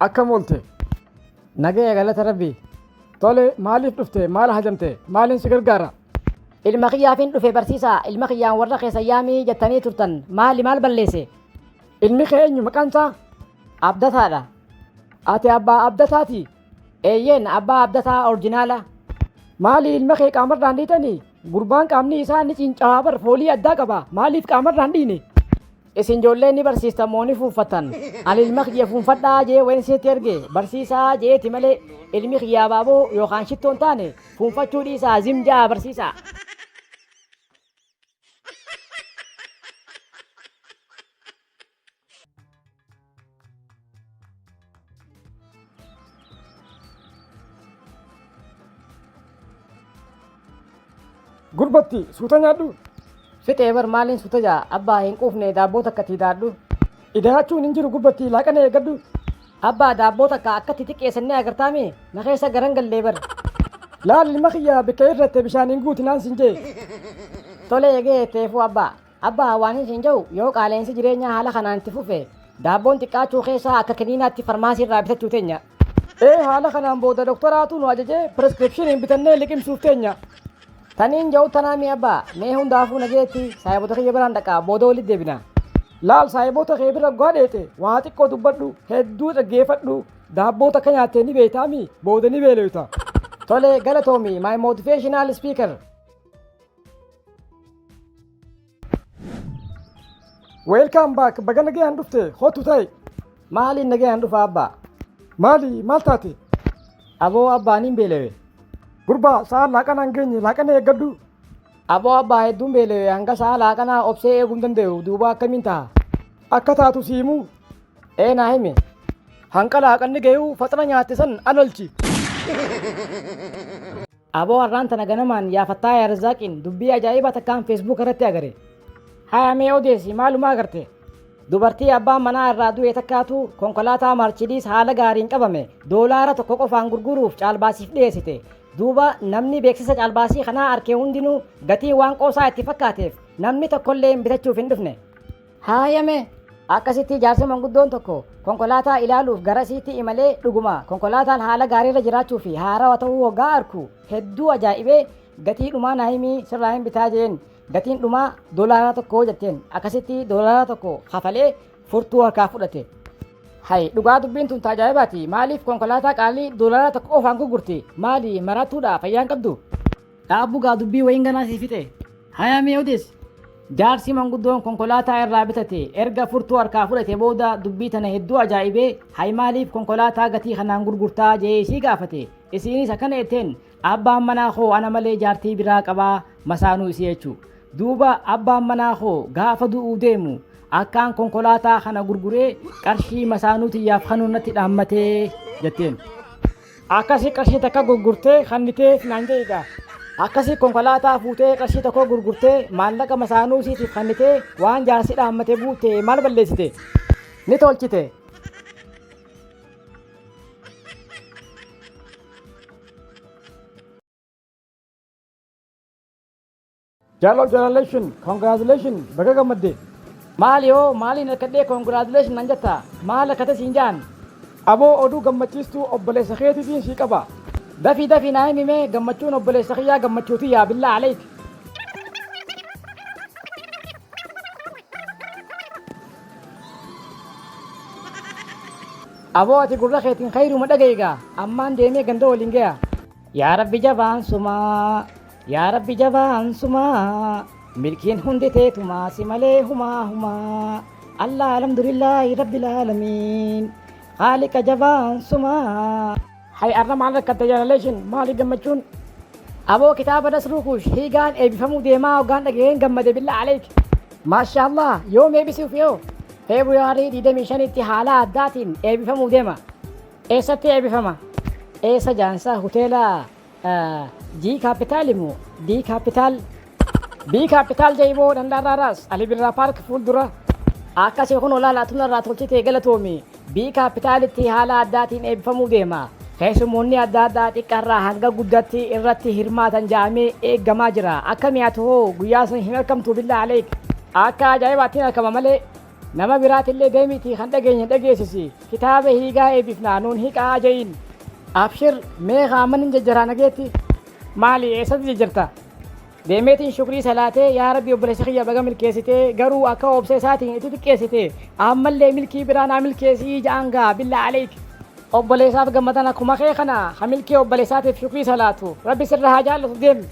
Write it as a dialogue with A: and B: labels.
A: Akkam oolte?
B: Nagaya galata Rabbii.
A: Tole, maaliif dhufte? Maal hajamte? Maaliin si gargaara?
B: Ilma kiyyaafin dhufe barsiisaa, ilma kiyyaan warra keessa yaamii jettanii turtan. Maali maal balleesse?
A: Ilmi kee eenyu maqaan isaa?
B: Abdataadha.
A: Ati abbaa Abdataati?
B: Eeyyeen abbaa Abdataa orjinaala.
A: Maali ilma kee qaamarraan dhiitanii? Gurbaan qaamni isaa ni cincawaa bar foolii addaa qaba. Maaliif qaamarraan dhiine?
B: Isin ijoollee ni barsiistan moo ni fuunfattan? Ani ilma kiyya fuunfadhaa jee wayin isinitti erge barsiisaa jeeti malee ilmi kiyya abaaboo yookaan shittoo hin taane fuunfachuu dhiisaa zim jaa barsiisaa.
A: Gurbatti suuta nyaadhu.
B: Fixee bar maaliin suuta jaa abbaa hin quufne daabboo takka tii daadhu.
A: Ida'achuun hin jiru gurbatti laaqana eeggadhu.
B: Abbaa daabboo takka akkatti xiqqeessannee agartaami na keessa garan gallee bar.
A: Laal ilma kiyya bikka irratte bishaan hin guutinaan sin jee.
B: Tole eegee teefuu abbaa. Abbaa waanin siin jedhu yoo qaala'insi jireenyaa haala kanaan itti fufe daabboon xiqqaachuu keessaa akka kiniinaatti farmaasii irraa bitachuu teenya.
A: Ee haala kanaan booda doktoraatu nu ajajee prescriptioniin bitannee liqimsuuf teenya.
B: Taniin jedhu tanaa mi abbaa mee hundaafuu nageetti saayibota kiyya biraan dhaqa booda walitti deebina.
A: Laal saayibota kee bira gowwaa dheete waa xiqqoo dubbadhu hedduu dhaggeeffadhu daabboo takka nyaattee ni beektaami booda ni beeleyta.
B: Tole galatoomi my motivational speaker.
A: Welcome back baga nagayaan dhufte hotu ta'e.
B: Maaliin nagayaan dhufa abbaa?
A: Maali maal taate?
B: Aboo abbaa niin beelewe.
A: Gurbaa sa'a laaqanaan geenye laaqana eeggadhu.
B: Aboo abbaa hedduun beelewe hanga sa'a laaqanaa obsee eeguu hin danda'u duuba akkamiin ta'a?
A: Akka taatu si himuu.
B: Ee naa himi.
A: Hanqa laaqanni ga'uu faxana nyaatte san alalchi.
B: Aboo har'aan tana ganamaan yaa Fattaa yaa Razzaaqiin dubbii ajaa'ibaa takkaan Facebook irratti agare. Haya mee odeessi maalumaa agarte? Dubartii abbaan manaa irraa du'e takkaatu konkolaataa Maarchidiis haala gaariin qabame doolaara tokko qofaan gurguruuf caalbaasiif dhiyeessite. Duuba namni beeksisa caalbaasii kanaa arke hundinuu gatiin waan qoosaa itti fakkaateef namni tokkolleen bitachuuf hin dhufne. Haaya mee! Akkasitti jaarsi manguddoon tokko konkolaataa ilaaluuf garasiitti imalee dhuguma konkolaataan haala gaariirra jiraachuu fi haarawa ta'uu hoggaa arku hedduu ajaa'ibee gatii dhumaa naa himii sirraa hin bitaa jeen gatiin dhumaa doolaara tokko jetteen akkasitti doolaara tokko kafalee furtuu harkaa fudhate. Hay dhugaa dubbiin tun taajaa'ibaati maaliif konkolaataa qaalii doolaara tokko qofaan gurgurti maali maraatuudha fayyaan qabdu. Dhaabbu gaa dubbii wayiin ganaa sii fixe. Haya mee odeessi. Jaarsi manguddoon konkolaataa irraa bitate erga furtuu harkaa fudhate booda dubbii tana hedduu ajaa'ibee hay maaliif konkolaataa gatii kanaan gurgurtaa jee isii gaafate. Isiinis akkana jetteen abbaan manaa koo ana malee jaartii biraa qabaa masaanuu isii jechuu. Duuba abbaan manaa koo gaafa du'uu deemu akkaan konkolaataa kana gurguree qarshii masaanuu tiyyaaf kanuu natti dhaammatee jetteen.
A: Akkasi qarshii takka gurgurtee kannitee naan jedhidha.
B: Akkasi konkolaataa fuutee qarshii tokko gurgurtee maallaqa masaanuu isiitiif kannitee waan jaarsi dhaammate guutte maal balleessite? Ni tolchite.
A: Jaalal jaalalation congratulation baga gammadde.
B: Maali hoo maaliin harkadhee congratulation nan jetta maal harkate siin jaan?
A: Aboo oduu gammachiistuu obboleessa keetiitiin sii qaba.
B: Dafii dafii naa himi mee gammachuun obboleessa kiyyaa gammachuu tiyyaa billaa aleyk. Aboo ati gurra keetiin khayruma dhaga'i gaa ammaan deemee ganda waliin gaya. Yaa Rabbi jabaan sumaa Yaa Rabbi jabaan sumaa milkiin hundi teetumaa si malee humaa humaa Allah alhamdulillaahi rabbil aalamiin haaliqa jabaan sumaa.
A: Hay arra maal rakkatte jaalaleeshin maali gammachuun?
B: Aboo kitaaba Nasruu Kuush hiigaan eebifamuu deemaa hoggaan dhaga'een gammade billaa aleyk. Maashaallah yoom eebisuuf yoo? February 25tti haala addaatiin eebifamuu deema. Eessatti eebifama? Eessa jaansa hoteela G capital moo D capital?
A: B capital jaiboo dhandhaarraa raas Ali Birraa Park fuuldura.
B: Akkasii kun olaanaa tunarraa tolchitee galatoomi. B capitalitti haala addaatiin eebbifamuu deema. Keessummoonni adda addaa xiqqaarraa hanga guddatti irratti hirmaatan ja'amee eeggamaa jira. Akkami ati hoo guyyaa san hin argamtu billaa aleek. Akka ajaa'ibaatti hin argama malee. Nama biraatillee deemiitii kan dhageenye dhageessisi. Kitaaba hiigaa eebifnaa nuun hiqaa ja'iin. Abshir mee qaaman hin jajjaraa nageetti. Maali eessatti jajjarta? Deemeetiin shukrii salaatee, yaa Rabbi, obboleessa kiyya baga milkeessitee, garuu akka obsa isaatiin itti xiqqeessite ammallee milkii biraa naa milkeessii ja'an gaa, billaa aleek. Obboleessaaf gammadan akkuma kee kana ha milkii obboleessaatiif shukrii salaatu. Rabbi sirra haa jaallatu, deemi.